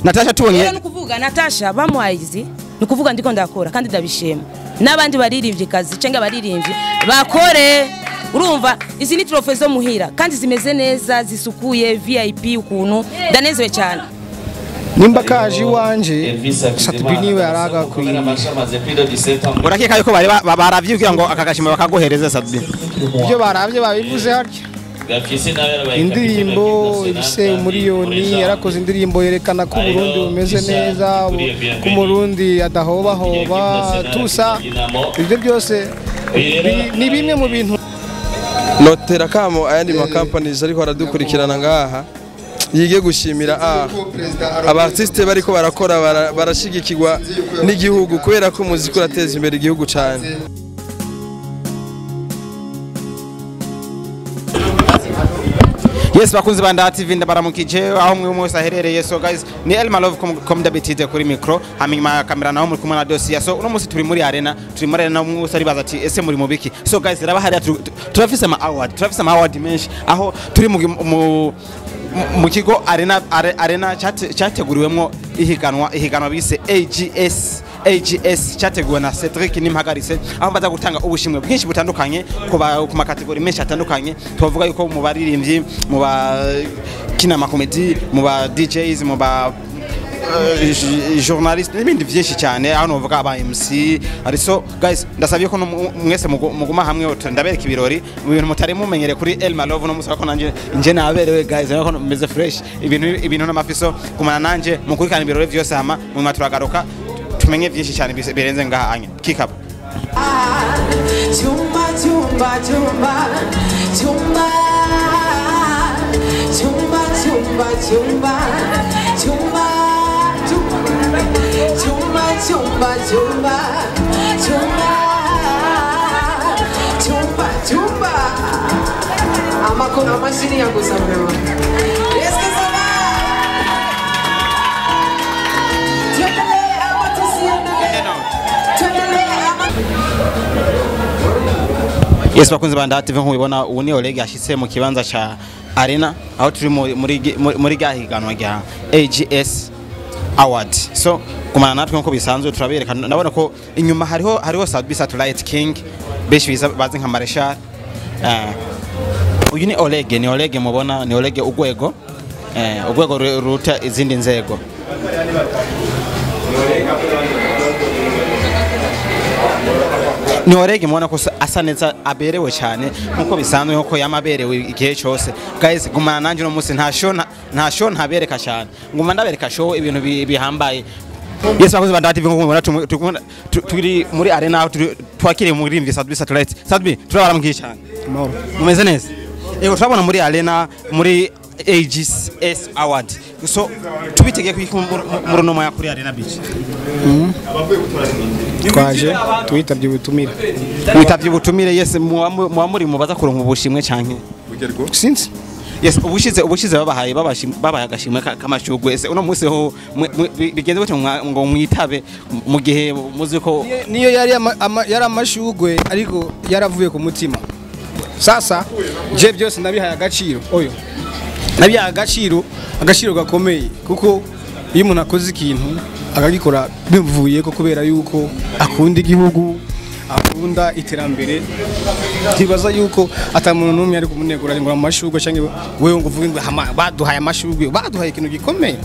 Natasha tubonye rero nukuvuga Natasha bamuhaye izi nukuvuga ndiko ndakora kandi ndabishima n'abandi baririmbyi kazi cenga baririmbyi bakore. Urumva izi ni trofe zo muhira kandi zimeze neza zisukuye VIP ukuntu ndanezewe cyane. Nimba kaje iwanje Sat-B niwe yaraga kwiye. Urakeka yuko bari baravyibwira ngo akagashima bakaguhereza Sat-B. Ibyo baravye babivuze harya. Indirimbo ibise umuriyoni yarakoze indirimbo yerekana ko Burundi bumeze neza, ko Murundi adahoba hoba tusa. Ibyo byose ni bimwe mu bintu notera kamo ayandi ma companies ariko aradukurikirana ngaha yige gushimira aba artiste bariko barakora barashigikirwa n'igihugu kubera ko umuziki urateza imbere igihugu cyane. Yes bakunzi ba Ndaha TV ndabaramukije aho mwe mwese aherereye. So guys ni Elma Love comme d'habitude kuri micro hanyuma kamera naho muri kumwe na Dosia. So uno munsi turi muri arena, turi muri arena umwe wese aribaza ati ese muri mubiki. So guys raba hariya turafise ama award, turafise ama award menshi aho turi mu kigo arena arena cyateguriwemo ihiganwa bise AGS cyateguwe na Cedric Nimpagarise aho baza gutanga ubushimwe bwinshi butandukanye ku makategori menshi atandukanye. Tuvuga yuko mu baririmbyi, mu bakina amakomedi, mu ba DJs, mu ba journalist n'ibindi byinshi cyane aho novuga aba MC ari. So guys ndasabye ko mwese muguma hamwe ndabereka ibirori mu bintu mutari mumenyere kuri Elma Love no musaba ko nanje nje naberewe guys nako meze fresh ibintu n'amafiso kumana nanje mukurikana ibirori byose hama mu maturagaruka tumenye byinshi cyane birenze ngaha anya kick up. Chumba chumba chumba chumba chumba chumba chumba chumba chumba chumba chumba chumba chumba chumba amakona amashini yagusambewa. Est-ce que ça va? Yes bakunzi ba Ndaha TV nkubibona ubu ni Oleg yashitse mu kibanza cha arena aho turi muri gahiganwa rya AGS Award. So kumana natwe nko bisanzwe turabereka ndabona ko inyuma hariho Sat-B Satellite King beshi bazi nka Marshal. Uyu ni Oleg, ni Oleg mubona, ni Oleg ugwego ugwego ruta izindi nzego. Ni Oleg mubona ko asa neza aberewe cyane nkuko bisanzwe nkuko yamaberewe igihe cyose. Guys gumana nanje no munsi nta show ntabereka cyane, nguma ndabereka show ibintu bihambaye. Yes bakunzi ba Ndaha TV nkuko mubona turi muri arena aho twakiriye umuririmbyi Sat-B Satellite. Sat-B turabaramukije cyane. Amahoro. Mumeze neza? Ego turabona muri arena muri AGS Award. So tubitegeye muri no moya kuri Arena Beach. Twaje twitabye ubutumire. Witabye ubutumire. Yes muwa muri mubaza kuronka ubushimwe canke sinzi. Yes ubushize babahaye agashimwe kamashugwe. Ese uno munsi ho bigenze gute ngo mwitabe mu gihe muzi ko niyo yari yari amashugwe ariko yaravuye ku mutima. Sasa je byose nabihaye agaciro oyo. Nabihaye agaciro gakomeye kuko iyo umuntu akoze ikintu akagikora bivuye ko kubera yuko akunda igihugu akunda iterambere ntibaza yuko atamuntu numwe ari kumunegura ngo amashugwe cyangwa wewe ngo uvuge ngo baduhaye amashugwe, baduhaye ikintu gikomeye.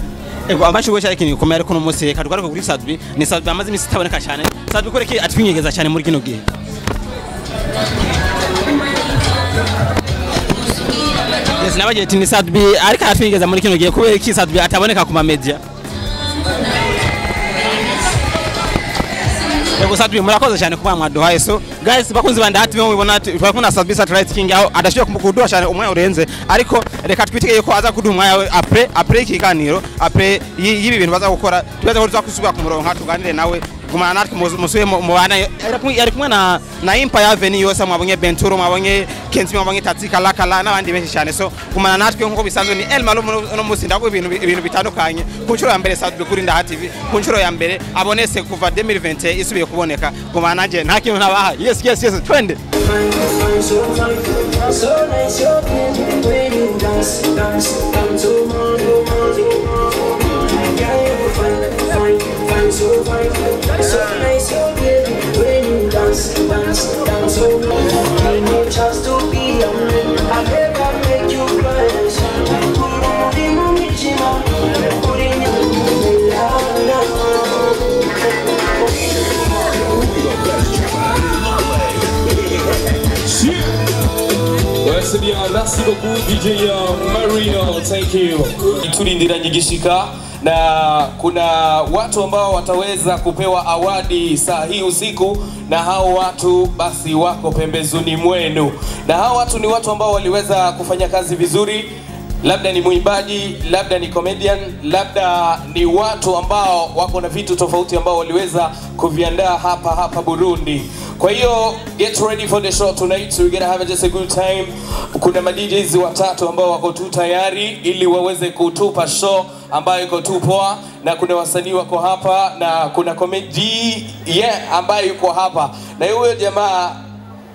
Ego amashugwe cyari ikintu gikomeye ariko no munsi reka tugaruke kuri Sat-B. Ni Sat-B amaze iminsi itaboneka cyane. Sat-B koreke atwinyegeza cyane muri kino gihe. Yes nabagiye ati ni Sat-B ariko atwinyegeza muri kino gihe kubera iki Sat-B ataboneka ku ma media. Ego Sat-B murakoze cyane kuba mwaduhaye. So guys bakunzi ba Ndaha TV mubibona twakuna Sat-B Satellite King aho adashobora kuduha cyane umwanya urenze ariko reka twitegeye ko aza kuduha umwanya après ikiganiro après y'ibi bintu baza gukora tubaza ko tuzakusubira ku murongo tuganire nawe gumana natwe musuye mubana yari kumwe na Empire Avenue yose mwabonye Benturo mwabonye Kenzi mwabonye Tatika Lakala n'abandi benshi cyane. So gumana natwe nkuko bisanzwe ni Elma no musi ndago ibintu bitandukanye ku nshuro ya mbere Sat-B kuri Ndaha TV ku nshuro ya mbere abonese kuva 2020 isubiye kuboneka. Gumana nanje nta kintu nabaha. Yes yes yes twende. So nice, C'est bien. Merci beaucoup DJ Mario. Thank you. Tulindiranye igishika na kuna watu ambao wataweza kupewa awadi saa hii usiku, na hao watu basi wako pembezoni mwenu, na hao watu ni watu ambao waliweza kufanya kazi vizuri. Labda ni mwimbaji, labda ni comedian, labda ni watu ambao wako na vitu tofauti ambao waliweza kuviandaa hapa hapa Burundi. Kwa hiyo get ready for the show tonight, we're gonna have just a good time. Kuna ma DJs watatu ambao wako tu tayari ili waweze kutupa show ambayo iko tu poa, na kuna wasanii wako hapa na kuna comedy ambaye yuko hapa. Na huyo jamaa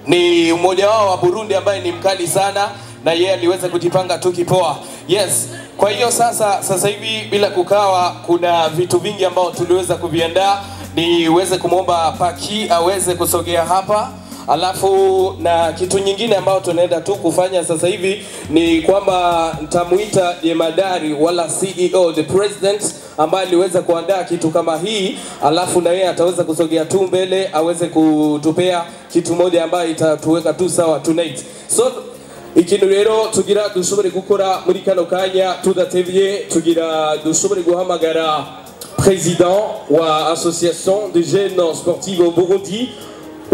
ni mmoja wao wa Burundi ambaye ni mkali sana, na yeye aliweza kujipanga tu kipoa. Yes. Kwa hiyo sasa hivi bila kukawa, kuna vitu vingi ambao tuliweza kuviandaa. Niweze kumuomba Paki aweze kusogea hapa. Alafu na kitu nyingine ambao tunaenda tu kufanya sasa hivi ni kwamba nitamuita jemadari wala CEO, the president, ambaye aliweza kuandaa kitu kama hii. Alafu na yeye ataweza kusogea tu mbele aweze kutupea kitu moja ambayo itatuweka tu sawa tonight. So ikintu rero tugira dushobore gukora muri kano kanya tudatevye, tugira dushobore guhamagara président wa association des jeunes sportifs au Burundi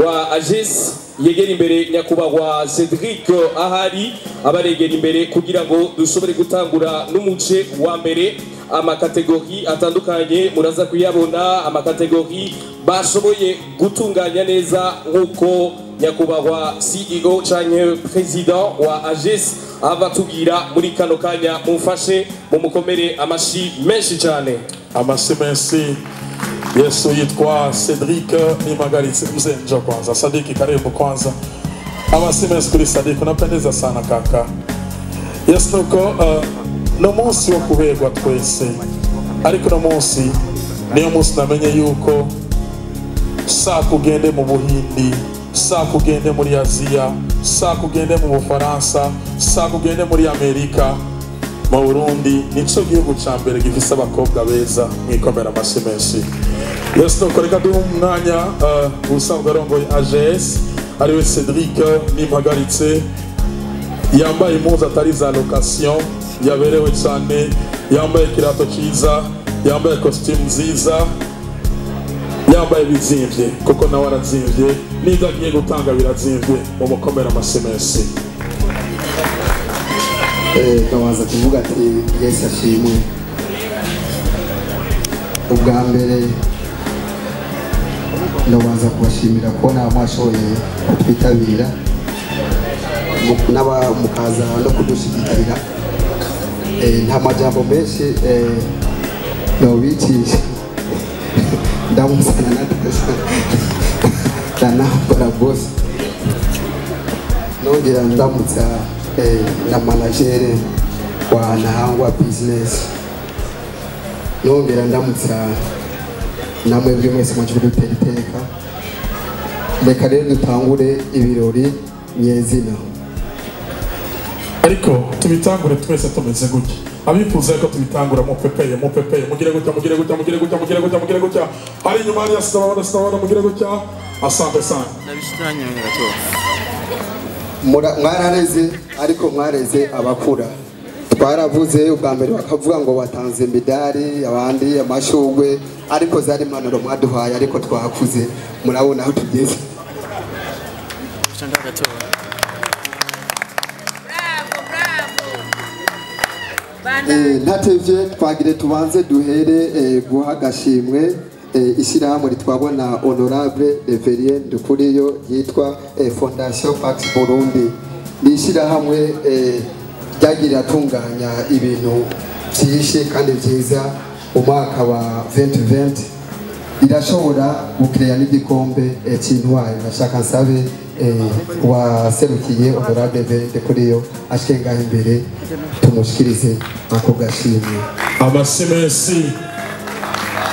wa AGES yegera imbere nyakubahwa Cedric ahari abaregera imbere kugira ngo dushobore gutangura n'umuce wa mbere. Amakategori atandukanye muraza kuyabona, amakategori bashoboye gutunganya neza nkuko nyakubahwa CEO canke president wa AGES abatubwira muri kano kanya. Mumfashe mumukomere amashi menshi cyane. Amashi menshi. Yesu yitwa Cedric Nimagaritse. Mzee njoo kwanza. Sadiki karibu kwanza. Amashi menshi kuri Sadiki, unapendeza sana kaka. Yesu nuko no munsi wo kuberwa twese, ariko no munsi niyo munsi namenye yuko sa kugende mu Buhindi, sa kugende muri Aziya, sa kugende mu Bufaransa, sa kugende muri Amerika, mu Burundi nico gihugu ca mbere gifise abakobwa beza. Mwikomera amashi menshi. Yesu nuko reka duhe umwanya ubusanzwe arongoye AGS ariwe Cedric Nimpagaritse, yambaye impuzu atari za location, yaberewe cyane, yambaye ikirato cyiza, yambaye costume nziza, yambaye bizimvye kuko nawe arazimvye, n'ibyo agiye gutanga birazimvye. Mumukomera amashi menshi. Ndabanza kuvuga ati Yesu ashimwe. Ubwa mbere ndabanza kubashimira ko nta mwashoboye kutwitabira mukaza no kudushyigikira. Nta majambo menshi nobicisha, ndamusana Natasha ndanambara bose, nongera ndamutsa na managere wa Nahangwa business, nongera ndamutsa namwe mwese mwaje kudutera iteka. Reka rero dutangure ibirori nyezina, ariko tubitangure twese tumeze gutya. Abifuza ko tubitangura mupepeye mupepeye, mugire gutya mugire gutya mugire gutya mugire gutya mugire gutya, hari inyuma hariya sinababona sinababona, mugire gutya. Asante sana. Mwarareze ariko mwareze abakura. Twaravuze ubwa mbere bakavuga ngo batanze imidari, abandi amashugwe, ariko zari impanuro mwaduhaye, ariko twakuze murabona aho tugeze. Ntatevye twagire tubanze duhere guha agashimwe ishyirahamwe ritwabona Honorable Reverien Ndukuriyo ryitwa Fondation Pax Burundi. Ni ishyirahamwe ryagiye atunganya ibintu byinshi kandi byiza. Mu mwaka wa 2020 irashobora gukireya n'igikombe cy'intwari. Nashaka nsabe waserukiye Honorable Reverien Ndukuriyo ashike ngaho imbere tumushikirize ako gashimwe. Amashyi menshi.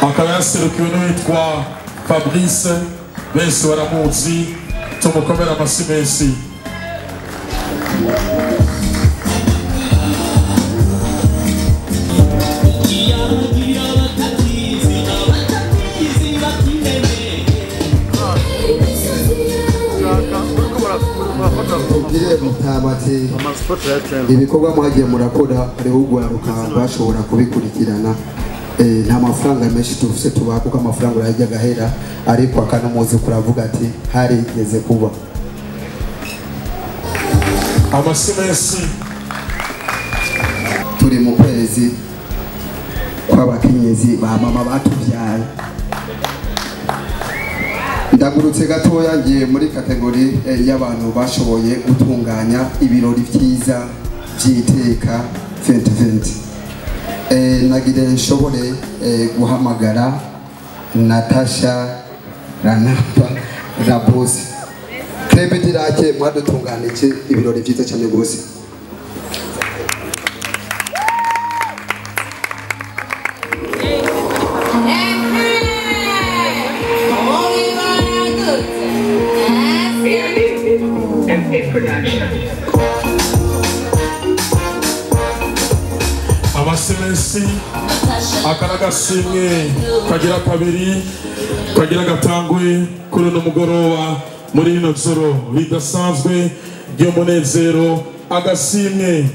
Akaba yaserukiwe n'uwitwa Fabrice, benshi baramuzi, tumukomere amashyi menshi. Mutama Ndambati ibikorwa mwagiye murakora hariho ugwaruka bashobora kubikurikirana. Nta mafaranga menshi tufise tubaha kuko amafaranga urayarya agahera, ariko akanamuzi kuravuga ati harigeze kuba. Amasimesi turi mu kwezi kw'abakenyezi ba mama batuvyaye. Ndagurutse gatoya ngiye muri kategori y'abantu bashoboye gutunganya ibirori vyiza vy'iteka 2020. Nagire nshobore guhamagara Natasha Ranapa Rabosi. Twebwe dirake mwadutunganije ibirori vyiza cyane gose. Abasemesi akaraga simwe kagira kabiri kagira gatangwe kuri uno mugoroba muri rino joro ridasanzwe ry'umunezero. Agasimwe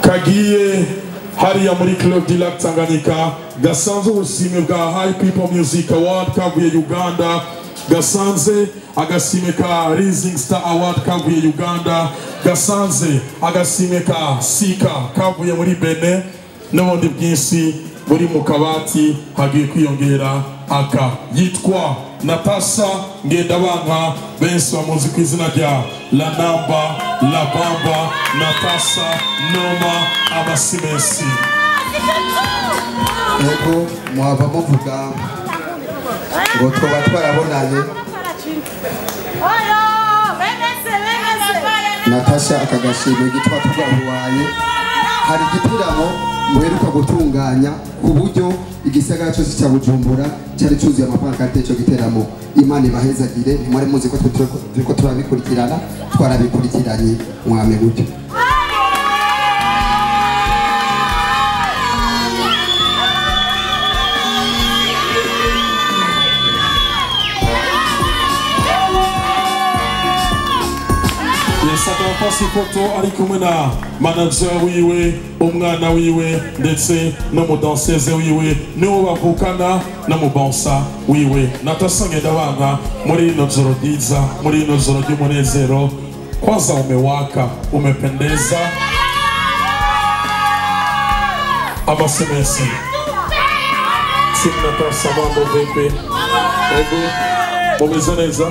kagiye hariya muri Club du Lac Tanganyika gasanzwe ubushimwe bwa High People Music Award kavuye Uganda, gasanze agasimwe ka Rising Star Award kavuye Uganda, gasanze agasimwe ka Sika kavuye muri Benin n'ubundi bwinshi buri mu kabati hagiye kwiyongera aka yitwa Natasha Ngendabanka, benshi bamuzi ku izina rya La Namba La Bamba Natasha Noma Abasimesi. Yego mwaba muvuga ngo twaba twarabonanye. Natasha akagashimwe gitwa tugahuwaye. Hari igitaramo muheruka gutunganya ku buryo igisagara cyose cya Bujumbura cyari cyuzuye amapankarte cyo giteramo. Imana ibahezagire, ntimwari muzi ko turiko turabikurikirana, twarabikurikiranye mwame gutyo. Yesaka ifoto ari kumwe na manager wiwe, umwana wiwe ndetse n'umudanseze wiwe niwo bavukana n'umubansa wiwe. Natasha Ngendabanka muri rino joro ryiza, muri rino joro ry'umunezero, kwanza umewaka, umependeza. Abasemesi Team Natasha, mambo vipi? Ego mumeze neza?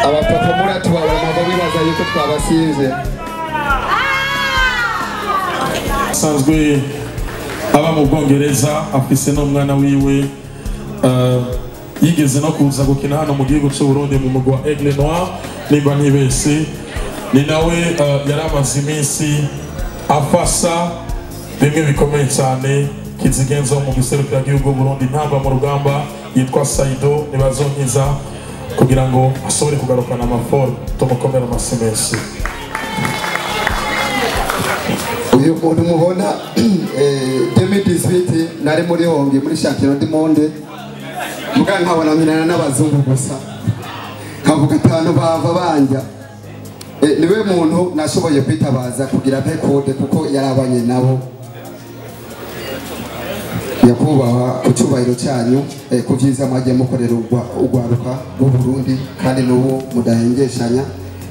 Abapapa muratubabara ntabwo bibaza yuko twabasinze. Asanzwe aba mu Bwongereza, afise n'umwana wiwe yigeze no kuza gukina hano mu gihugu cy'u Burundi mu mugwi wa Aigle Noir nimba ntibese. Ni nawe yari amaze iminsi afasha bimwe bikomeye cyane kizigenza mu giserukiragihugu Burundi ntamba mu rugamba yitwa Saido Nibazonkiza kugira ngo ashobore kugarukana amaforu. Tumukomere amashyi menshi. Uyu muntu mubona 2018 nari muri Hongi muri championnat du monde, muga nkabona nkinana n'abazungu gusa, nkavuga atanu bava banja. Niwe muntu nashoboye kwitabaza kugira mpe kode kuko yarabanye nabo. Nyakubahwa ku cyubahiro cyanyu, ku byiza mwagiye mukorera urwaruka rw'u Burundi kandi n'ubu mudahengeshanya,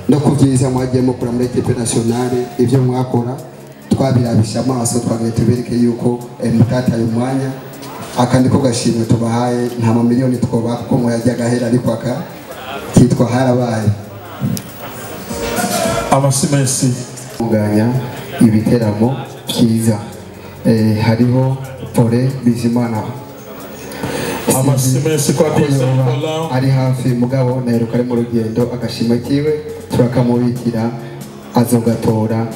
no ku byiza mwagiye mukora muri equipe nationale, ibyo mwakora twabirabisha amaso twagiye tubereke yuko mutataye umwanya. Akandi ko gashimwe tubahaye nta mamiliyoni twoba kuko muyajya gahera, ariko aka kitwa harabaye. Abasimesi tunganya ibiteramo byiza. Hariho Pole Bizimana Abasimesi kwa Nicola ari hafi, mugabo naheruka ari mu rugendo, agashimwe kiwe turakamubikira azogatora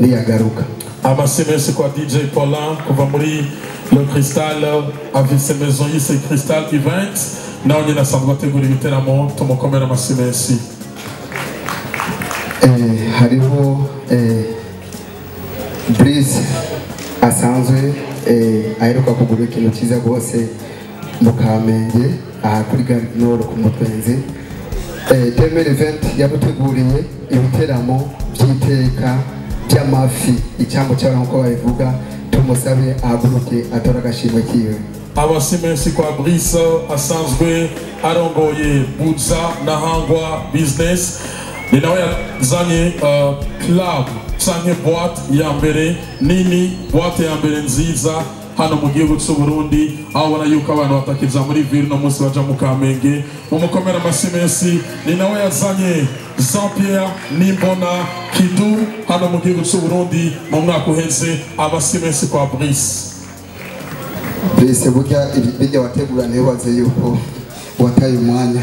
niyagaruka. Abasimesi kwa DJ Paulin kuva muri Le Cristal, afise maison yise Crystal Event, nawe nyine asanzwe ategura ibiteramo, tumukomere amasimesi. Hariho Breeze asanzwe aheruka kugura ikintu cyiza rwose mu Kamenge aha kuri Gare Nord ku Mutwenzi. 2020 yaduteguriye ibiteramo by'iteka by'amafi icyambo cyabo nkuko babivuga. Tumusabe ahaguruke atore agashimwe kiwe. Abasimensi kwa Brice asanzwe arongoye Buza na Hangwa Business, ni nawe yazanye club canke boîte ya mbere nini, boîte ya mbere nziza hano mu gihugu cy'u Burundi, aho ubona yuko abantu batakiza muri ville no munsi baja mu Kamenge. Mumukomera amasimensi. Ni nawe yazanye Jean Pierre Nimbona Kidu hano mu gihugu cy'u Burundi mu mwaka uheze. Abasimensi kwa Brice. Brice, burya bijya wategura ntibaze yuko wataye umwanya,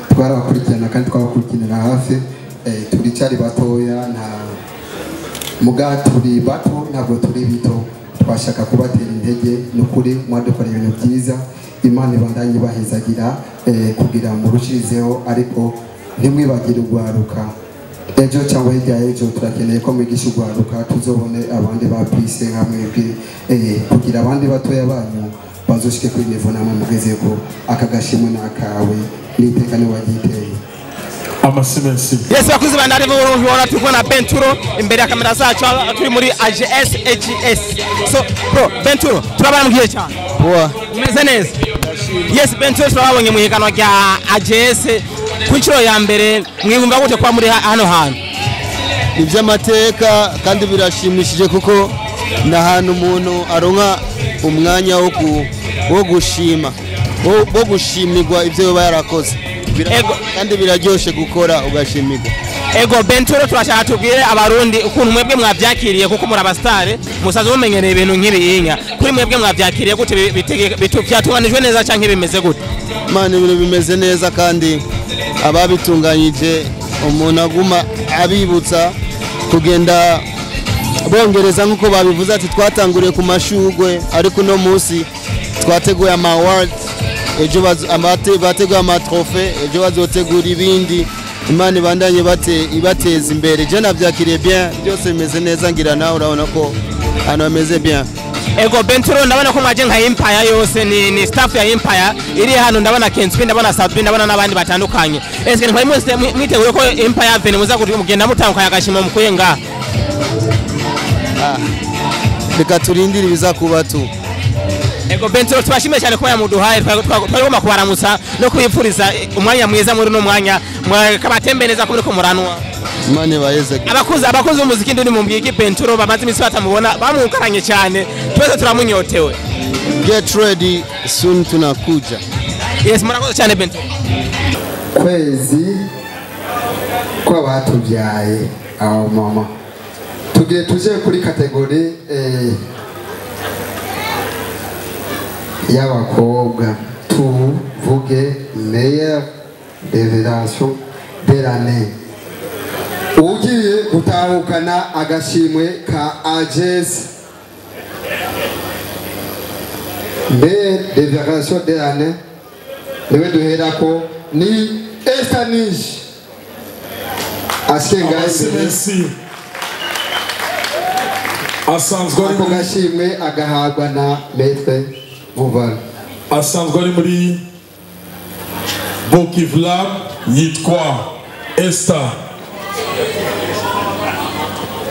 twarabakurikirana kandi twabakurikiranira hafi. Turicyari batoya, nta muga turi bato, ntabwo turi bito, twashaka kubatera intege. Ni ukuri mwadukora ibintu byiza, Imana ibandanye ibahezagira kugira murushirizeho, ariko ntimwibagire urwaruka. Ejo cyangwa hirya y'ejo turakeneye ko mwigisha urwaruka, tuzobone abandi ba Brice nka mwebwe, kugira abandi batoya banyu bazoshike kuri niveau namwe mugezeko. Aka gashimwe nakawe n'iteka ni wagiteye. Amasimensi. Yes, bakuzi bandari bora turi na Benturo imbere ya kamera zacu, turi muri AGS AGS. So bro, Benturo turabaramubwiye cyane. Poa. Umeze neza? Yes, Benturo turababonye mu higanwa rya AGS ku nshuro ya mbere, mwiyumva gute kwa muri hano hantu? Ni by'amateka kandi birashimishije kuko ni ahantu umuntu aronka umwanya wo gushima, wo gushimirwa ibyo yoba yarakoze. Kandi biraryoshe gukora ugashimirwa. Ego Benturo, turashaka tubwire abarundi ukuntu mwebwe mwavyakiriye, kuko muri abastare musaze mumenyereye ibintu nk'ibiyinya. Kuri mwebwe mwavyakiriye gute? Byatunganijwe neza canke bimeze gute? Mani, ibintu bimeze neza kandi ababitunganyije umuntu aguma abibutsa kugenda bongereza nkuko babivuze ati twatanguriye ku mashugwe, ariko uno munsi twateguye ama awards, ejo bateguye ama trophée, ejo bazotegura ibindi. Imana ibandanye ibateza imbere. Je navyakiriye bien, byose bimeze neza, ngira nawe urabona ko ahantu hameze bien. Ego Benturo, ndabona ko mwaje nka Empire yose, ni staff ya Empire iri hano, ndabona Kenspi, ndabona Sabri, ndabona n'abandi batandukanye. Eske ntwari mwiteguye ko Empire Avenue muza kugenda mutandukanye agashimo mukuye ngaha? Reka turindire ibizakuba tu. Ego Benturo, tubashimiye cyane kuba yamuduhaye, twarigomba kubaramutsa no kubipfuriza umwanya mwiza muri uno mwanya, mwakabatembe neza ko muriko muranwa. Imana ibaheze. Abakunzi b'umuziki ndi mumbwiye iki Benturo bamaze iminsi batamubona, bamukaranye cyane, twese turamunyotewe. Get ready, soon tunakuja. Yes, murakoze cyane Benturo. Kwezi kw'abatubyaye abo mama, tugiye tuje kuri catégorie y'abakobwa, tuvuge meilleure révélation de l'année. Ugiye gutahukana agashimwe ka AGS meilleure révélation de l'année, niwe duherako ni Esther Nish. Ashenga Amasimensi asanzwe ari ako gashimwe agahabwa na Maître Muvalo. Asanzwe ari muri Bokivlab, yitwa Esther,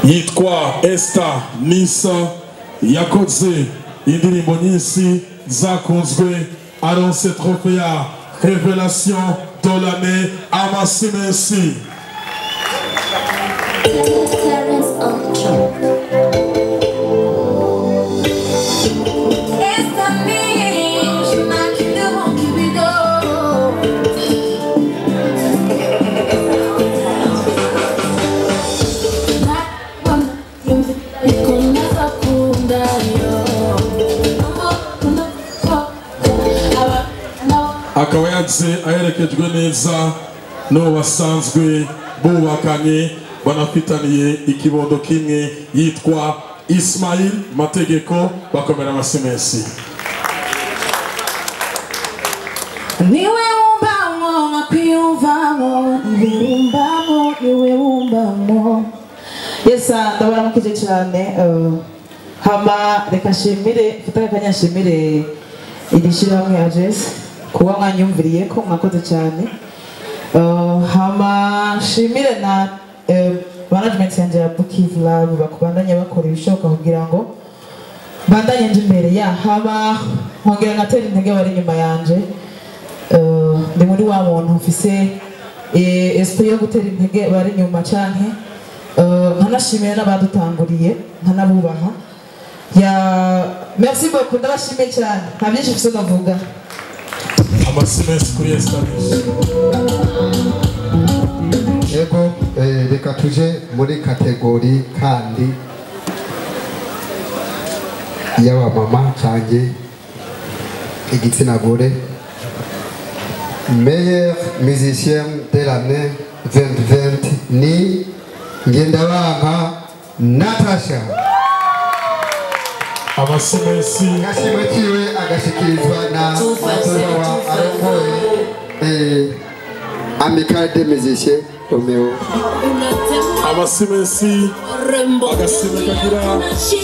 yitwa Esther Nisa, yakoze indirimbo nyinshi zakunzwe, aronse trophée ya révélation de l'année. Amasimensi. Clarence Ultra. Akaba yaje aherekejwe neza n'uwo basanzwe bubakanye banafitaniye ikibondo kimwe, yitwa Ismail Mategeko. Bakomera amasimesi. Niwe wumbamo nkakwiyumvamo, niwe wumbamo, niwe wumbamo. Yes, ndabaramukije cyane. Hama reka nshimire, mfate akanya nshimire iri shyirahamwe AGS kuba mwanyumviriye ko mwakoze cyane. Hama nshimire na management yanje ya Bukivu Lab bakubandanya bakora ibishoboka kugira ngo bandanye nje imbere ya haba nkongera ngatera intege bari inyuma yanje. Ndi muri wa muntu mfise esprit yo gutera intege bari inyuma canke nkanashimira n'abadutanguriye nkanabubaha. Ya merci beaucoup, ndabashimiye cyane, nta byinshi mfise ndavuga. Amasimensi kuri Estanish. Ego, reka tuje muri kategori kandi y'abamama canke igitsina gore. Meilleur musicien de l'année 2020 ni Ngendabanka Natasha. Amasimensi agashimwe kiwe agashikirizwa na Matola arongoye Amicale des musiciens Romeo. Amasimensi agasime kagira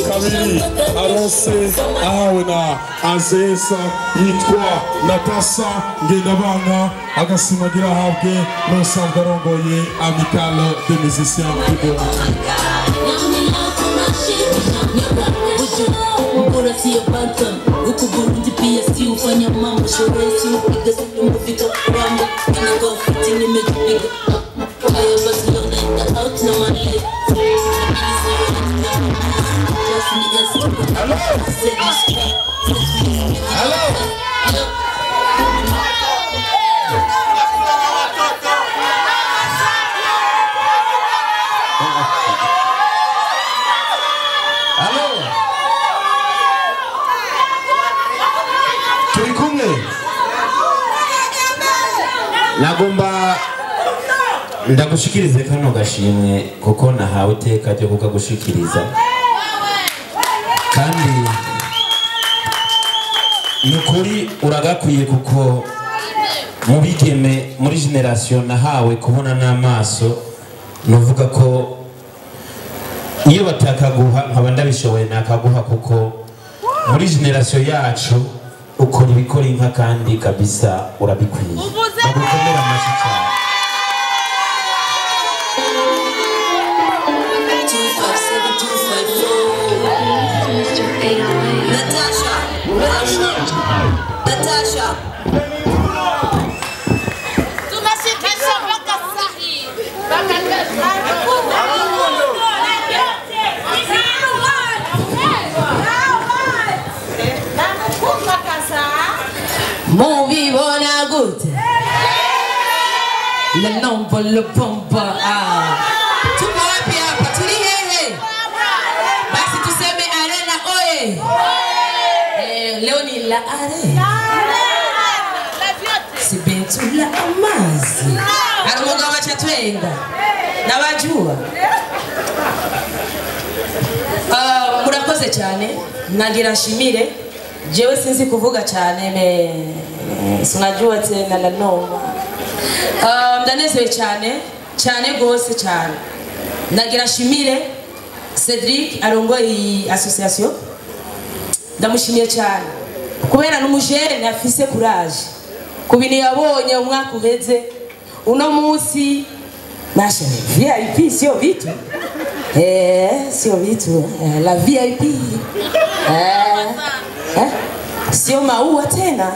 kabiri aronse ahawe na Azesa yitwa Natasha Ngendabanka, agasima agira ahabwe n'usanzwe arongoye Amicale des musiciens du Burundi. Bora sio bantam huku Burundi pia si ufanya mambo sherehe si upiga simu mvito rambo niko fiti nimejipiga haya basi leo naenda out na mali. Hello. Hello. Hello. Turi kumwe. Nagomba ndagushikirize kano gashimwe kuko nahawe iteka ryo kukagushikiriza, kandi nukuri uragakwiye kuko mu bigeme muri generation nahawe kubona n'amaso, nuvuga ko iyo batakaguha nkaba ndabishoboye nakaguha, kuko muri generation yacu ukora ibikora inka kandi kabisa urabikwiye. Bagukomera amashyi cyane. Natasha, Natasha. Tunashikisha mpaka sahi. Mubibona gute? La nombo le pompa. Tuko wapi hapa? Tuli hehe. Basi tuseme arena oye. Leo ni la arena. Si bentu la amazi. Arumuga wacha twenda. Nawajua. Murakoze cyane. Nagira nshimire. Jewe sinzi kuvuga cyane me sinajua tena na noma. Ndanezewe cyane cyane gose cyane. Nagira nshimire Cedric arongoye iyi association. Ndamushimiye cyane kubera n'umujene afise courage ku bintu yabonye umwaka uheze uno munsi nashe VIP sio vitu sio vitu la VIP sio maua tena.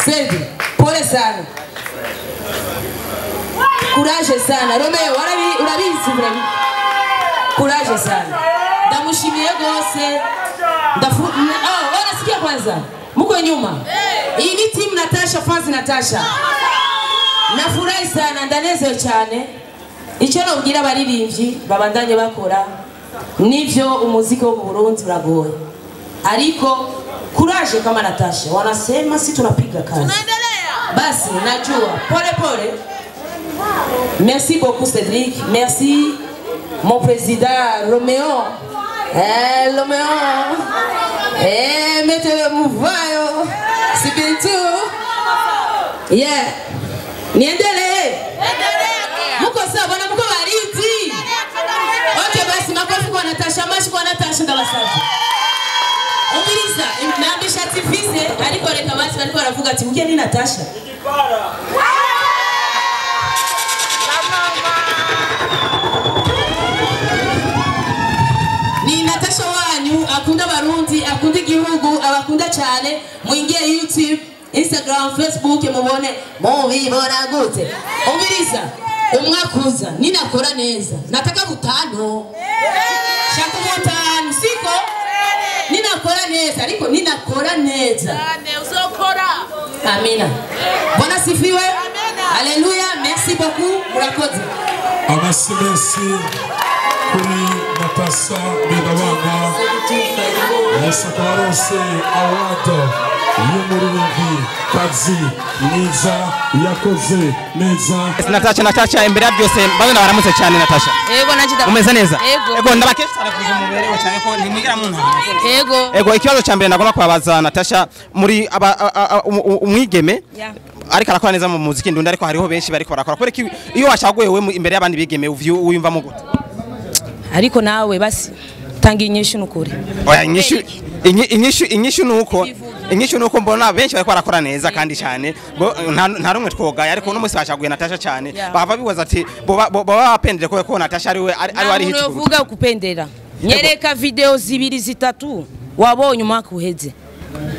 Cedric pole sana, courage sana Romeo, urabizi courage sana. Ndamushimiye gose. Wanasikia kwanza muko nyuma. Hii ni team Natasha, fans Natasha. Nafurahi sana, ndanezewe cyane. Icyo nobwira abaririmbyi babandanye bakora nivyo umuziki wo mu Burundi uragoye, ariko courage kama Natasha wanasema si tunapiga kazi. Basi najua pole pole. Merci beaucoup Cédric, merci mon président Romeo. Romeo. Mettez le mouvement. C'est bien tout. Yeah. Niendelee. Muko sawa bwana, muko baridi. Okay basi makofi kwa Natasha, mashi kwa Natasha ndabasafi. Umiriza, nambisha tifise ariko reka basi bariko baravuga ati mke ni Natasha. Ndabakunda cyane. Mwingie YouTube, Instagram, Facebook mubone mubibona gute. Umviriza umwakuza ninakora neza nataka butano shaka butano siko ninakora neza ariko ninakora neza uzokora. Amina. Bwana sifiwe. Alléluia, merci beaucoup murakoze. Amasi merci kuri Natasha Bidabanga. Yesu karonse award y'umuririmbyi kazi mwiza yakoze neza. Natasha, Natasha imbere ya byose bano baramutse cyane Natasha. Yego nanje umeze neza. Yego ndabakesha cyane kuza muberewe cyane ko ntimwigira mu ntara. Yego. Yego ikibazo cya mbere nagomba kubabaza Natasha muri umwigeme ariko arakora neza mu muziki ndundi ariko hariho benshi bariko barakora kubera iyo washaguye we imbere y'abandi bigeme wiyumva mu gute? Ariko nawe basi tanga inyishu nukuri. Oya inyishu nuko inyishu nuko mbona benshi bariko barakora neza kandi cyane nta rumwe twogaye ariko no munsi bashaguye Natasha cyane bava bibaza ati bo bapendere ko Natasha ari we ari ari hit. Uvuga kupendera nyereka video zibiri zitatu wabonye umwaka uheze.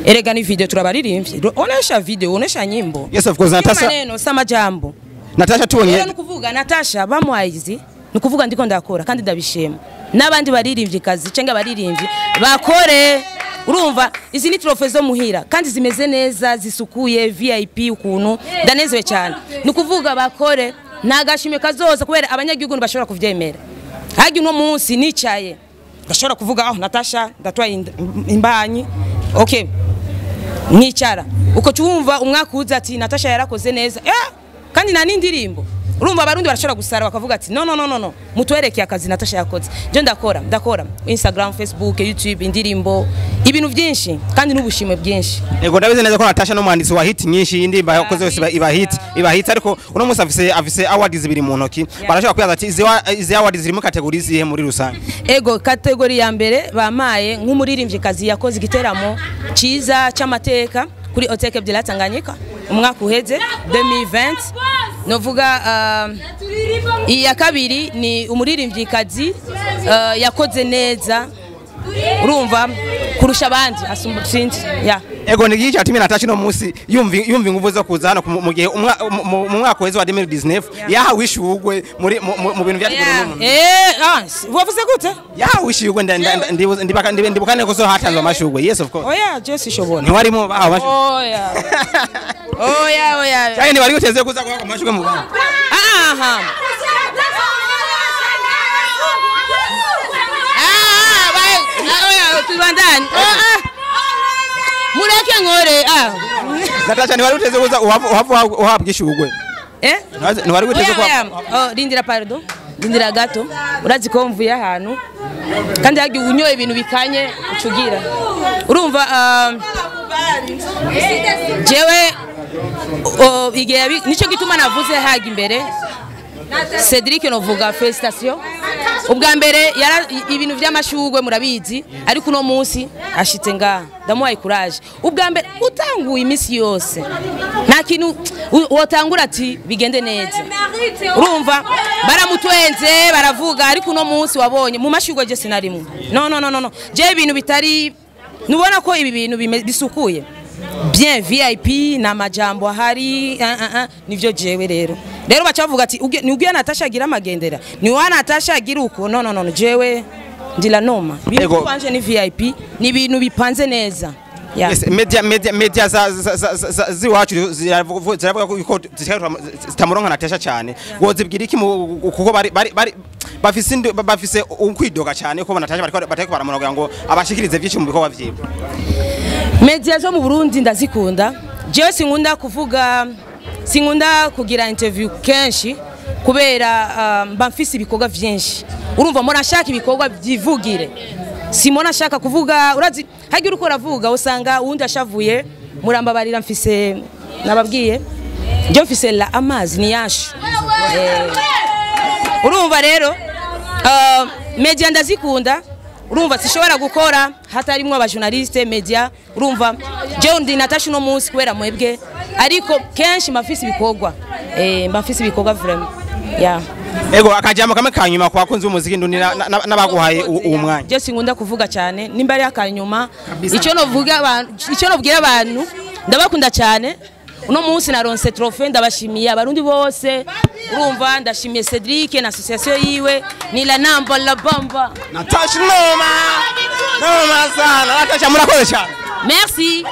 Erega ni video turabaririmbye. Onesha video, onesha nyimbo. Yes of course Natasha. Maneno sama jambo. Natasha tubonye. Nukuvuga Natasha bamuhaye nukuvuga ndiko ndakora kandi ndabishima. Nabandi baririmbye kazi cenga baririmbye bakore. Urumva izi ni trofe zo muhira kandi zimeze neza zisukuye VIP ukuntu ndanezewe cyane. Nukuvuga bakore nagashimye kazoza kubera abanyagihugu bashobora kuvyemera. Hagi no munsi nicaye ndashobora kuvuga aho Natasha ndatwaye imbanyi. Okay. Nicara uko cyumva umwaka uza ati Natasha yarakoze neza kandi nta n'indirimbo. Urumva abarundi barashobora gusara bakavuga ati no no no no mutwereke akazi Natasha yakoze. Je ndakora Instagram, Facebook, YouTube, indirimbo, ibintu byinshi kandi n'ubushimwe bwinshi. Yego ndabizi neza ko Natasha no mwanditsi wa hit nyinshi indirimbo yakoze yose iba hit ariko uno munsi afise awards zibiri mu ntoki. Barashobora kwibaza ati izi awards ziri mu category zihe muri rusange? Ego category ya mbere bamaye nk'umuririmbyi kazi yakoze igiteramo ciza cy'amateka kuri Oteke de la Tanganyika umwaka uheze 2020. Novuga iya kabiri ni umuririmbyikazi yakoze neza urumva kurusha abandi asumutsinzi ya. Ego ni gihe cyatumye Natasha no munsi yumva inguvu zo kuza hano mu gihe mu mwaka weze wa 2019 yahawe ishugwe muri mu bintu byateguwe n'umuntu. Wavuze gute? Yahawe ishugwe ndibukane ko so hatanzwe amashugwe. Yes of course. Oya Jesse shobona. Ntiwarimo bahawe amashugwe. Oya. Oya oya. Cyane bari guteze kuza guhabwa amashugwe mu Rwanda. Aha. Oya tubandanye. Mureke ngore Natasha ntiwari uteze kuza uhabwa ishugwe. Ntiwari uteze ko rindira pardon. Rindira gato. Urazi ko mvuye ahantu kandi hagi unyoye ibintu bikanye ucugira. Urumva jewe igihe nico gituma navuze hagi imbere Cedric novuga felicitation. Ubwa mbere ibintu by'amashugwe murabizi ariko uno munsi ashitse ngaha ndamuhaye courage. Ubwa mbere utanguye imisi yose nta kintu wotangura ati bigende neza. Urumva baramutwenze baravuga ariko uno munsi wabonye mu mashugwe je sinarimwe. No no no no je ibintu bitari nubona ko ibi bintu bisukuye bien VIP na majambo ahari nivyo jewe rero bacavuga ati ni ugiye Natasha agira amagendera ni wa Natasha agira uko no no no jewe ndila noma bintu banje ni VIP ni ibintu bipanze neza. Yes, media za ziwacu ziravuga ko zitamuronka Natasha cyane wozibwira iki kuko bari bafise ukwidoga cyane ko Natasha bariko baramuroga ngo abashikirize byinshi mu bikorwa vyiwe. Media zo mu Burundi ndazikunda. Jewe sinkunda kuvuga, sinkunda kugira interview kenshi kubera mba mfise ibikorwa vyinshi. Urumva mbona nshaka ibikorwa byivugire. Simona shaka kuvuga urazi hagira uko ravuga usanga undi ashavuye murambabarira mfise nababwiye nje mfise la amazi ni yashu. Urumva rero media ndazikunda. Urumva sishobora gukora hatarimwo aba journaliste media. Urumva je ndi Natasha no munsi kubera mwebwe ariko kenshi mafisi ibikorwa mafisi ibikorwa vraiment. Yeah. Ego akajambo kamwe kanyuma kwa bakunzi b'umuziki ndundi n'abaguhaye uwo mwanya. Je sinkunda kuvuga cyane nimba ari akanyuma, icyo novuga abantu, icyo nobwira abantu, ndabakunda cyane. Uno munsi naronse trophée, ndabashimiye abarundi bose. Urumva, ndashimiye Cedric na association yiwe ni la namba la bamba. Natasha noma noma sana. Natasha, murakoze cyane. Merci.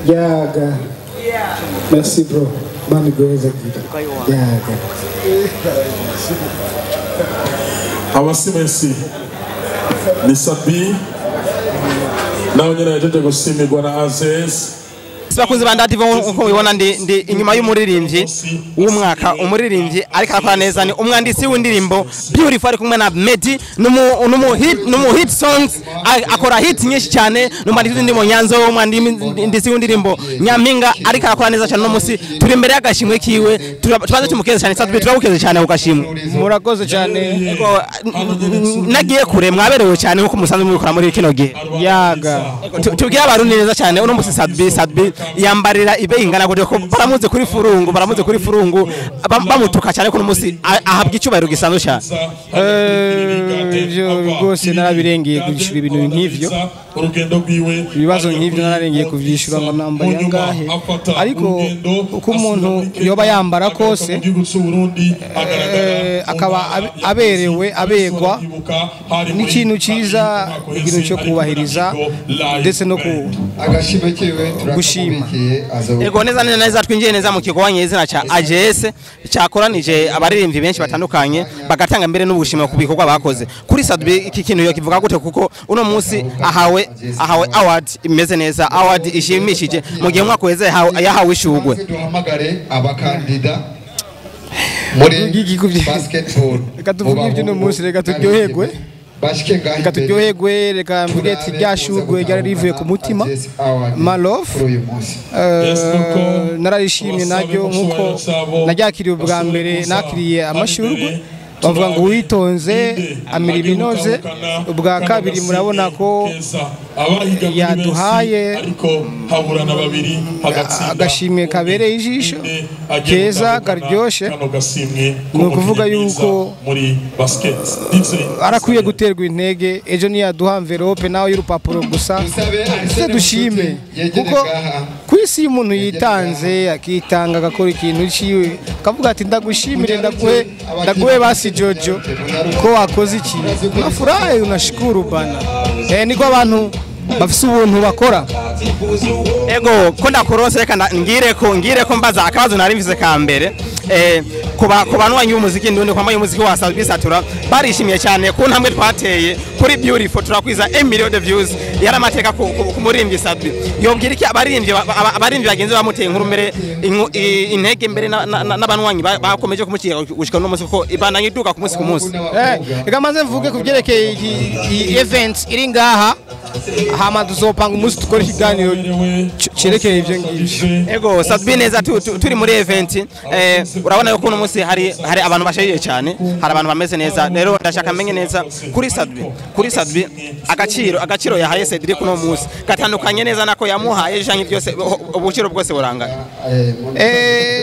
Yaga. Merci bro. Mani gweza gira. Yaga. Abasimesi ni Sabi nawe nyine yajeje gusimirwa na Aziz. Bakunzi ba Ndati, nkuko mubibona ndi inyuma y'umuririmbyi w'umwaka, umuririmbyi ariko arakora neza, ni umwanditsi w'indirimbo Beautiful, ari kumwe na Meddy, numu hit songs, akora hit nyinshi cyane, n'umwanditsi w'indirimbo Nyanzo, umwanditsi w'indirimbo Nyampinga, ariko arakora neza cyane. No musi turi imbere y'agashimwe kiwe, tubaze tumukeze cyane. Sadbi, turagukeze cyane ku gashimwe. Murakoze cyane. Nagiye kure, mwaberewe cyane nkuko musanzwe mubikora muri kino gihe. Yaga. Tubwire abarundi neza cyane, uno musi Sadbi yambarira ibe ingana gute, ko baramuze kuri furungu, baramuze kuri furungu bamutuka cyane, ko uno musi ahabwa icyubahiro gisanzwe cyane. Ibyo rwose narabirengeye kwishyura ibintu nk'ivyo, urugendo rwiwe, ibibazo nk'ivyo nararengeye kuvyishura ngo nambaye angahe, ariko uko umuntu yoba yambara kose akaba aberewe abegwa n'ikintu cyiza, ikintu cyo kubahiriza ndetse no gushima. Ego neza neza, twinjiye neza mu kigo izina ca AGS cyakoranije abaririmbyi benshi batandukanye bagatanga mbere n'ubushimwe ku bikorwa bakoze. Kuri Sadbi iki kintu yo kivuga gute, kuko uno munsi ahawe award imeze neza, award ishimishije, mu gihe umwaka weze yahawe ishugwe. Duhamagare abakandida muri basketball. Reka tuvuge ibyo no munsi, reka turyoherwe. Reka turyoherwe, reka mvuge ati ryashugwe ryari rivuye ku mutima. Malove nararishimye naryo nkuko naryakiriye ubwa mbere, nakiriye amashurwe bavuga ngo witonze amira ibinoze. Ubwa kabiri murabona ko yaduhaye agashimwe kabereye ijisho keza karyoshe. Ni ukuvuga yuko arakwiye guterwa intege, ejo niyaduha envelope nawe y'urupapuro gusa tuze dushime, kuko ku isi umuntu yitanze akitanga agakora ikintu ciwe akavuga ati ndagushimire, ndaguhe basi Jojo ko wakoze iki, unafurahi unashukuru bana. Niko abantu bafise ubuntu bakora. Ego ko ndakuronse, reka ngire ko mbaza akabazo nari mvise ka mbere. Ku bantu y'umuziki ndundi, kwambaye umuziki wa Sadbi Satura, barishimiye cyane ku ntambwe twateye kuri Beautiful, turakwiza 1 million de views, yaramateka ku muririmbyi Sadbi. Yobwira iki abaririmbyi bagenzi bamuteye inkuru mbere intege mbere n'abanwanyi bakomeje kumucira gushika no munsi, kuko ibandanye iduka ku munsi ku munsi. Reka maze mvuge kubyerekeye iyi event iri ngaha, hama tuzopanga umunsi tukora ikiganiro cyerekeye ibyo ngibyo. Ego Sadbi, neza turi muri event, urabona yuko uno munsi hari abantu bashayije cyane, hari abantu bameze neza. Rero ndashaka menye neza kuri Sadbi agaciro yahaye Cedric uno munsi gatandukanye neza nako yamuhaye janke byose, ubuciro bwose burangana.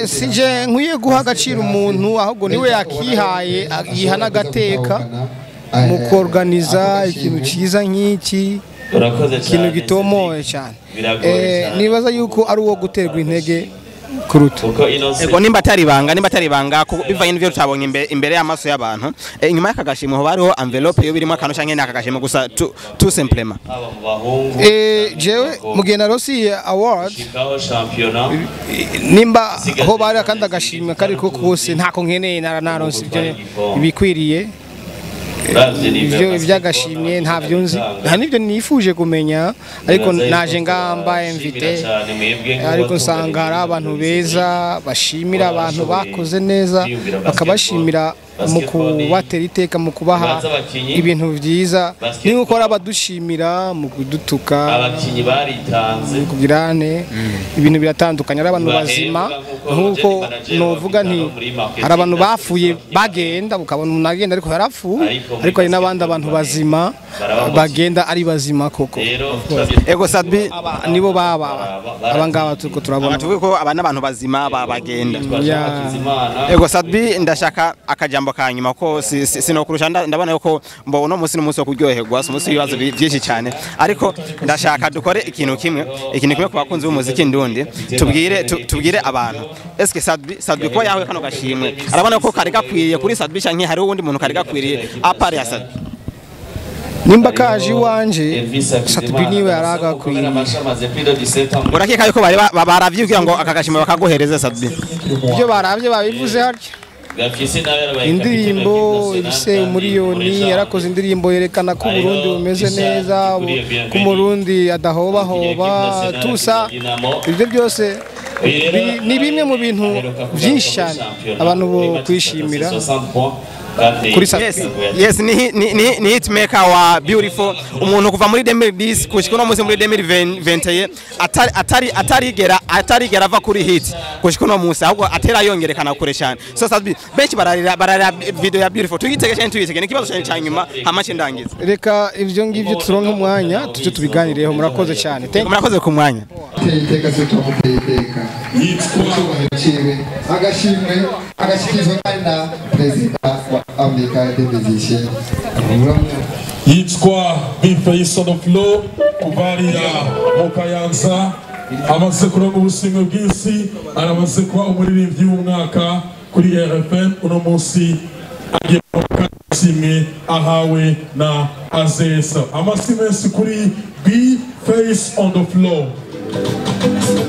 Sije nkwiye guha agaciro umuntu, ahubwo niwe yakihaye yiha n'agateka mu kuorganiza ikintu cyiza nk'iki, ikintu gitomoye cyane. Nibaza yuko ari uwo guterwa intege kuruta. Ego nimba atari ibanga bivanye n'ivyo tutabonye imbere y'amaso y'abantu, inyuma y'aka gashimwe ho bariho envelope yo birimo akantu canke n'aka gashimwe gusa tout simplement? Jewe mugihe naronse award, nimba ho bari akandi agashimwe kariko kose ntako nkeneye, naronse ibyo ibikwiriye, ibyo ibyagashimye ntabyo nzi, nta nibyo nifuje kumenya, ariko naje ngamba invite, ariko nsanga hari abantu beza bashimira abantu bakoze neza, bakabashimira mu kubatera iteka, mu kubaha ibintu byiza, ni uko ari abadushimira mu kudutuka, abakinyi baritanze kugirane ibintu biratandukanye. Ari abantu bazima, nkuko novuga nti hari abantu bafuye bagenda, ukabona umuntu agenda ariko yarapfuye, ariko hari n'abandi abantu bazima bagenda ari bazima koko. Ego Sat-B, nibo baba abangaba turiko turabona, tuvuge ko aba n'abantu bazima bagenda. Ego Sat-B, ndashaka akajambo kanyuma ko sinokurusha, ndabona yuko mbo uno munsi n'umunsi wo kuryoherwa, si umunsi w'ibibazo byinshi cyane, ariko ndashaka dukore ikintu kimwe ku bakunzi b'umuziki ndundi, tubwire abantu eske Sat-B ko yawe kano gashimwe arabona ko kari gakwiriye kuri Sat-B canke hari uwundi muntu kari gakwiriye apart ya Sat-B? Nimba kaje iwanje Sat-B niwe yaragakwiriye. Urakeka yuko bari baravye ngo aka gashimwe bakaguhereza Sat-B? Ibyo baravye babivuze harya indirimbo ibise umuriyoni, yarakoze indirimbo yerekana ko Burundi bumeze neza, ko Murundi adahobahoba tusa. Ibyo byose ni bimwe mu bintu byinshi cyane abantu bo kwishimira kuri Sat-B. Yes, ni hitmaker wa Beautiful, umuntu kuva muri 2010 gushika no munsi muri 2021 atarigera ava kuri hit gushika no munsi, ahubwo atera yongerekana kure cyane. So Sat-B, benshi bararira video ya Beautiful, tuyitege cyane tuyitege, ni kibazo cyane cyanyuma hamace ndangiza. Reka ivyo ngivyo turonke umwanya tuje tubiganireho. Murakoze cyane. Murakoze ku mwanya. Iteka se tumuteka yitwa agashimwe agashikizwa kandi na president wa Africa des Musiciens yitwa B-Face on the floor kuvaria mu Kayanza, amaze kuronka ubushimwe bw'isi, aramaze kuba umuririmbyi w'umwaka kuri RFM. Uno munsi agiye kushimwe ahawe na Azesa. Amasi menshi kuri B-Face on the floor.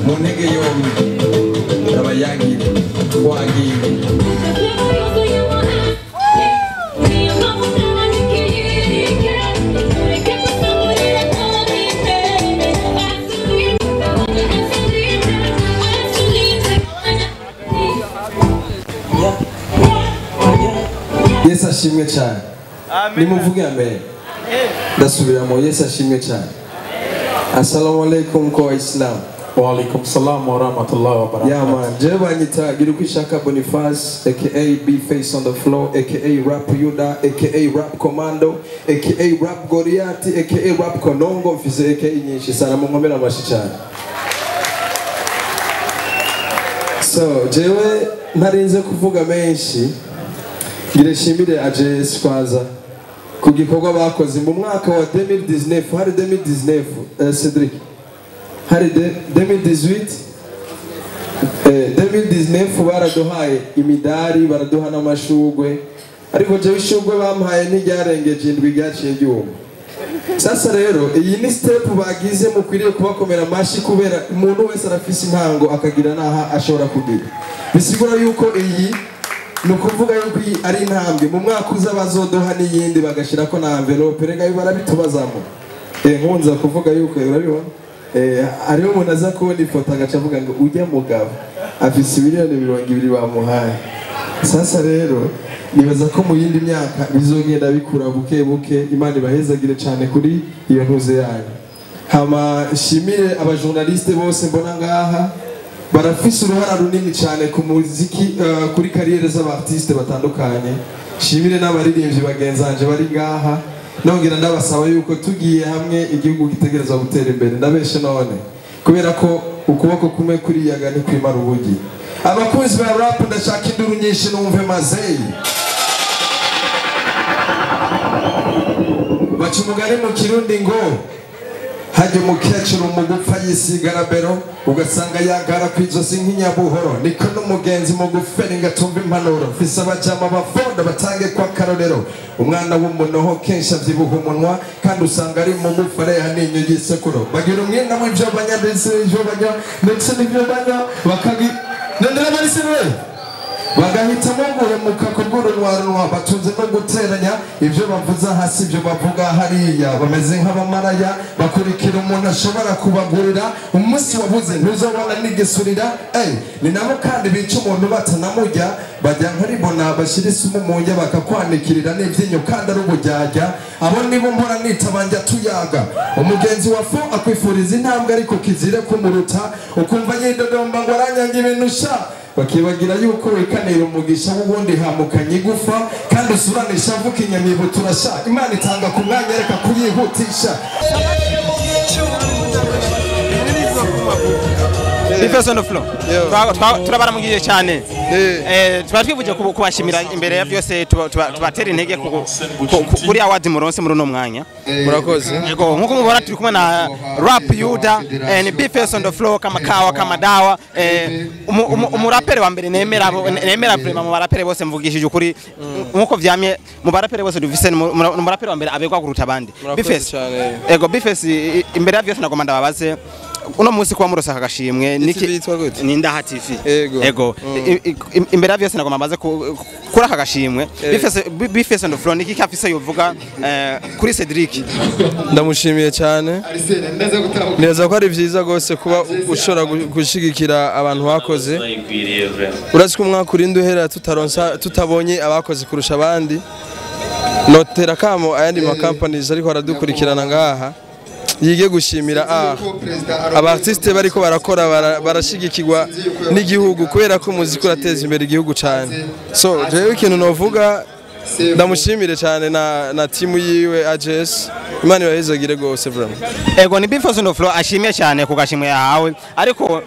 Mu ntege yombi abayagire twagiye. Yesu ashimwe cyane. Nimuvuge amen. Ndasubiramo, Yesu ashimwe cyane. Assalamu alaikum kwa Islam. Wa alaikum salam wa rahmatullahi wa barakatuh. Yeah man, jewe banyita Girukwishaka Boniface aka B-Face on the floor aka Rap Yuda aka Rap Commando aka Rap Goliath aka Rap Konongo, mfise aka nyinshi sana, munkomera amashi cyane. So jewe ntarinze kuvuga menshi, ngireshimire AJS kwanza ku gikorwa bakoze mu mwaka wa 2019, hari 2019 Cedric, hari 2018, 2019 baraduhaye imidari, baraduha n'amashugwe, ariko jewe ishugwe bampaye ntiryarengeje indwi ryaciye ryuma. Sasa rero iyi ni step bagize, mukwiriye kubakomera amashi kubera umuntu wese arafise intango akagira naha ashobora kugira. Bisigura yuko iyi ni ukuvuga yuko ari intambwe mu mwaka uza bazodoha n'iyindi bagashirako na envelope, rega barabitubazamo. Nkunza kuvuga yuko urabibona hariho umuntu aza kubona ifoto agaca avuga ngo ujya mugabo afise miliyoni 20 bamuhaye. Sasa rero nibaza ko mu yindi myaka bizogenda bikura buke buke. Imana ibahezagire cyane kuri iyo ntuze yanyu. Hama shimire abajournaliste bose mbona ngaha barafise uruhara runini cyane ku muziki, kuri kariyere z'abartiste batandukanye. Shimire n'abaririmbyi bagenzanje bari ngaha, nongera ndabasaba yuko tugiye hamwe igihugu gitegerezwa gutera imbere. Ndabeshe none kubera ko ukuboko kumwe kuriyaga ni kwimara ubugi. Abakunzi ba rap ndashaka induru nyinshi numve mazeyi. Baca umugani mu Kirundi ngo hajya umukecuru mu gupfa yisigara bero, ugasanga yagara kw'izosi nk'inyabuhoro. Niko n'umugenzi mu gufera ngatumva impanuro, mfise abajama bafonda batange kwa karorero. Umwana w'umunoho kenshi avyibuha umunwa, kandi usanga ari mu gupfa areha n'inyo y'isekuro. Bagira umwenda mw'ivyo banya ndetse n'ivyo banya ndetse n'ivyo banya bakagi nendera barisire. Bagahitamo guhemuka kubw'urunwarunwa, batunze no guteranya ibyo bavuza hasi ibyo bavuga hariya. Bameze nk'abamaraya bakurikira umuntu ashobora kubagurira, umunsi wabuze ntuzobona n'igisurira. Ni nabo kandi bica umuntu batanamujya, bajya nkaribona bashyira isumu mu njya, bakakwanikirira n'ibyinyo kandi ari ubujyajya. Abo nibo mpora nitabanja tuyaga. Umugenzi wa fo akwifuriza intambwe ariko kizire kumuruta, ukumva yidodomba ngo aranyanga ibintu sha, bakibagira yuko wikanira umugisha w'ubundi hamukanye igufa, kandi usuranisha avuka inyamibutura sha. Imana itanga ku mwanya, reka kuyihutisha. B-Face on the floor. Turabaramugije cyane. Tuba twivuje kubashimira imbere ya byose, tubatera intege kuri award muronse muri uno mwanya. Murakoze. Yego, nkuko mubona turi kumwe na Rap Yuda, ni B-Face on the floor kama kawa kama dawa. Umurapere wa mbere nemera vraiment mu barapere bose, mvugishije ukuri nkuko vyamye mu barapere bose dufise, umurapere wa mbere abegwa kuruta abandi. B-Face. Yego, B-Face imbere ya byose nagomba ndababaze uno munsi kuba murose akagashimwe niki ni Ndaha TV. Ego, imbere ya byose nagomba mbaze kuri aka gashimwe B-Face on the floor niki kafise yovuga kuri Cedric. Ndamushimiye cyane, neza ko ari vyiza gose kuba ushobora gushigikira abantu bakoze. Urazi ko umwaka urinda uhera tutaronsa tutabonye abakoze kurusha abandi. Notera kamo ayandi ma companies ariko aradukurikirana ngaha yige gushimira aba artiste bariko barakora, barashigikirwa n'igihugu kubera ko umuziki urateza imbere igihugu cyane. So jewe ikintu novuga, ndamushimire cyane na timu yiwe AJS, Imana ibahezagire gose vraiment. Ego, ni B-Face on the floor ashimiye cyane ku gashimwe yahawe, ariko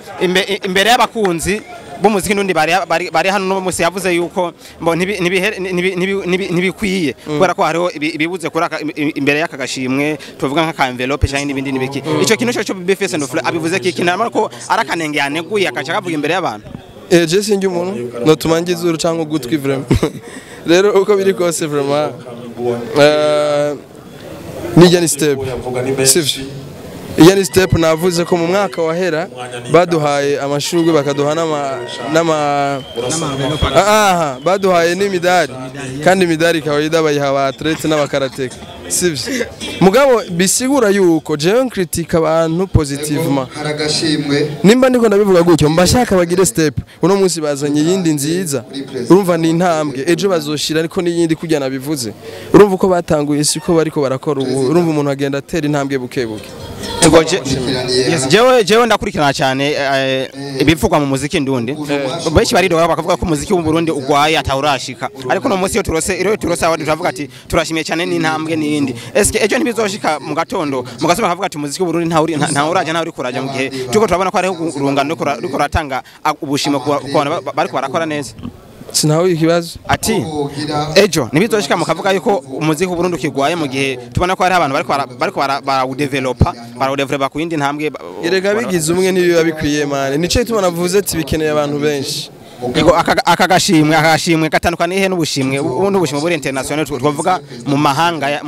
imbere y'abakunzi b'umuziki n'undi bari hano no musi yavuze yuko ntibikwiye kubera ko hariho ibibuze kuri imbere y'aka gashimwe, tuvuga nka envelope cyangwa n'ibindi n'ibiki. Ico kintu cyo B-Face on the floor abivuze kiki namara ko arakanenge yaneguye akaca kavuga imbere y'abantu. Je sinjye umuntu notuma ngizuru cyangwa ugutwi vraiment. Rero uko biri kose vraiment nijya ni step, sivyo? Iyo ni step. Navuze ko mu mwaka wahera baduhaye amashurwe, bakaduha n'ama baduhaye n'imidari, kandi imidari kawaida bayiha aba athlete n'abakarateka, sivyo? Mugabo bisigura yuko jewe critique abantu positivement. Nimba ndiko ndabivuga gutyo mbashaka bagire step. Uno munsi bazanye yindi nziza, urumva ni intambwe, ejo bazoshira ariko n'iyindi kujya nabivuze. Urumva uko batanguye siko bariko barakora ubu, urumva umuntu agenda atera intambwe buke buke. Yes, jewe ndakurikirana cyane ibivugwa mu muziki ndundi. Benshi baridoga bakavuga ko umuziki w'u Burundi ugwaye atawurashika, ariko no munsi yo turose abandi turavuga ati turashimiye cyane n'intambwe n'iyindi. Eske ejo ntibizoshika mu gatondo mugasoma bakavuga ati umuziki w'u Burundi nta uraje nta uri kuraja, mu gihe tuko turabona ko hariho urungano ruriko ratanga ubushimo ku bantu bariko barakora neza? Sinaho ikibazo ati ejo nibizoshika mukavuga yuko umuziki w'u Burundi ukigwaye, mu gihe tubona ko hari abantu bariko barawudevelopa ku yindi ntambwe. Erega bigize umwe niyo bikwiye mane, nico gituma navuze ati bikeneye abantu benshi. Ego, aka gashimwe gatandukaniye he n'ubushimwe n'ubushimwe buri international twavuga mu mahanga,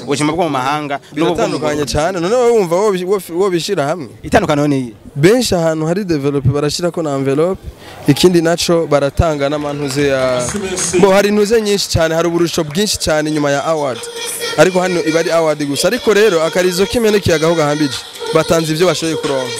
ubushimwe bwo mu mahanga n'ubutandukanye cyane. None wowe wumva wo bishira hamwe itandukano ni benshi ahantu hari develop barashira ko na envelope, ikindi naco baratanga n'amantuze ya bo, hari ntuze nyinshi cyane, hari uburusho bwinshi cyane nyuma ya award, ariko hano iba ari award gusa. Ariko rero akarizo kimeneke yagaho gahambije batanze ibyo bashoboye kuronka.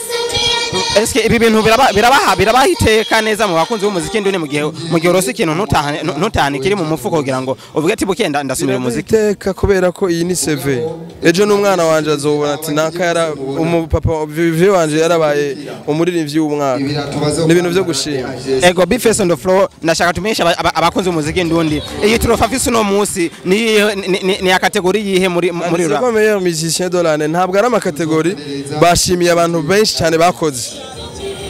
Eske ibi bintu birabaha iteka neza mu bakunzi b'umuziki ndune, mu gihe urose ikintu ntutahane kiri mu mufuko kugira ngo uvuge ati bukenda ndasubira umuziki? Iteka kubera ko iyi ni CV. Ejo n'umwana wanje azobona ati naka yara umupapa vive wanje yarabaye umuririmbyi w'umwaka. Ni ibintu byo gushima. Ego, B-Face on the floor ndashaka tumenyesha abakunzi b'umuziki ndundi iyi trofa afise uno munsi ni ya kategori yihe muri rap? C'est meilleur musicien de l'année, ntabwo ari amakategori, bashimiye abantu benshi cyane bakoze.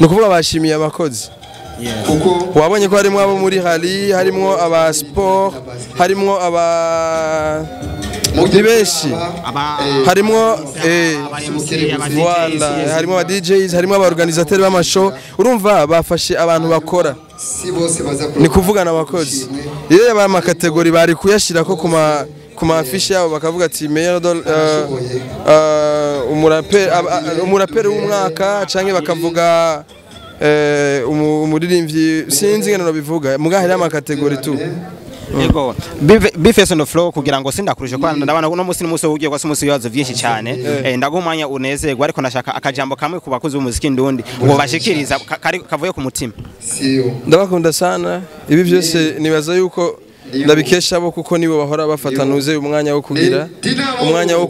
Nukuvuga bashimiye abakozi. Wabonye ko harimo abo muri rally, harimo aba sport, harimo aba ni benshi, harimo voilà, harimo aba DJs, harimo aba organisateurs b'amashow. Urumva bafashe abantu bakora, ni kuvugana abakozi. Iyo yabaye amakategori bari kuyashira ko kuma affiche yabo bakavuga ati meilleur umuraperi w'umwaka, canke bakavuga Umuririmbyi sinzi ngene bivuga muga hari ama category tu. Yego, B-Face on the floor, kugira ngo sindakuruje kwa ndabona uno musi n'umusi ugiye kwa musi ibibazo byinshi cyane, ndaguha umwanya unezerwa, ariko ndashaka akajambo kamwe ku bakozi b'umuziki ndundi ngo bashikiriza kavuye ku mutima. Ndabakunda sana. Ibi byose nibaza yuko ndabikesha bo, kuko nibo bahora bafatanuze umwanya wo kugira umwanya wo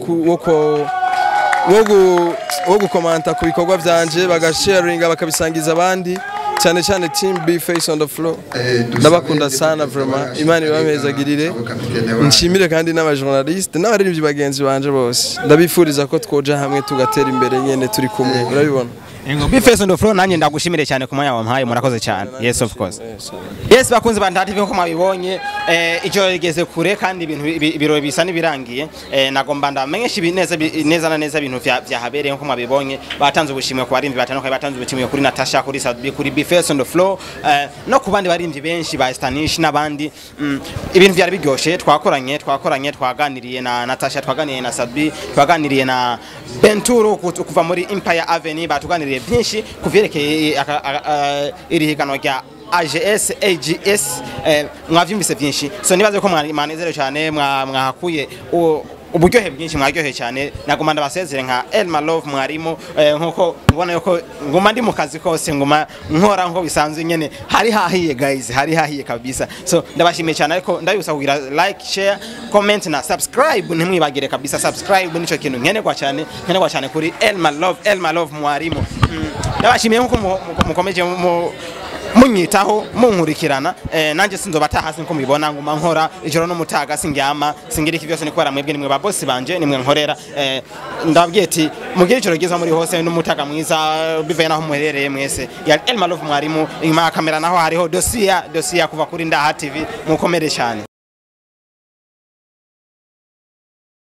gukomanta ku bikorwa byanje, bagasharinga, bakabisangiza abandi, cyane cyane team B-Face on the floor. Ndabakunda sana vraiment, Imana ibamezagirire. Nshimire kandi n'abajournaliste n'abaririmbyi bagenzi banje bose, ndabifuriza ko twoja hamwe tugatera imbere nyene turi kumwe, urabibona. B-Face on the floor, nanjye ndagushimire cyane ku mwanya wampaye, murakoze cyane. Yes, of course. Yes, bakunzi ba Ndaha TV, nkuko mwabibonye, icyo rigeze kure kandi ibintu ibirori bisa n'ibirangiye. Nagomba ndamenyesha ibi neza neza na neza ibintu vyahabereye. Nkuko mwabibonye, batanze ubushimwe ku barimvyi batandukanye, batanze ubushimwe kuri Natasha, kuri Sadbi, kuri B-Face on the floor, no ku bandi barimvyi benshi ba Stanish n'abandi. Ibintu byari biryoshe. Twakoranye, twaganiriye na Natasha, twaganiriye na Sadbi, twaganiriye na Benturo kuva muri Empire Avenue. Batuganiriye byinshi kuvyerekeye iri higanwa rya AGS AGS. Mwavyumvise byinshi, so nibaze ko mwanezerewe cyane, mwahakuye uburyohe bwinshi, mwaryoheye cyane. Nagomba ndabasezere nka Elma Love mwarimu, nkuko mubona yuko nguma ndi mu kazi kose, nguma nkora nkuko bisanzwe nyene. Hari hahiye guys, hari hahiye kabisa. So ndabashimiye cyane, ariko ndabibutsa kugira like, share, comment na subscribe. Ntimwibagire kabisa subscribe, nico kintu nkenerwa cyane, nkenerwa cyane kuri Elma Love, Elma Love mwarimu. Ndabashimiye nkuko mukomeje munyitaho, munkurikirana. Nanjye sinzobata hasi, nko mubibona nguma nkora ijoro n'umutaga, sindyama, singira iki, byose ni kubera mwebwe, nimwe ba boss banje, nimwe nkorera. Ndababwiye ati mugire ijoro ryiza muri hose n'umutaga mwiza bivaye naho muherereye mwese. Yari Elma Love mwarimu, inyuma ya kamera naho hariho Dosia, Dosia kuva kuri Ndaha TV. Mukomere cyane.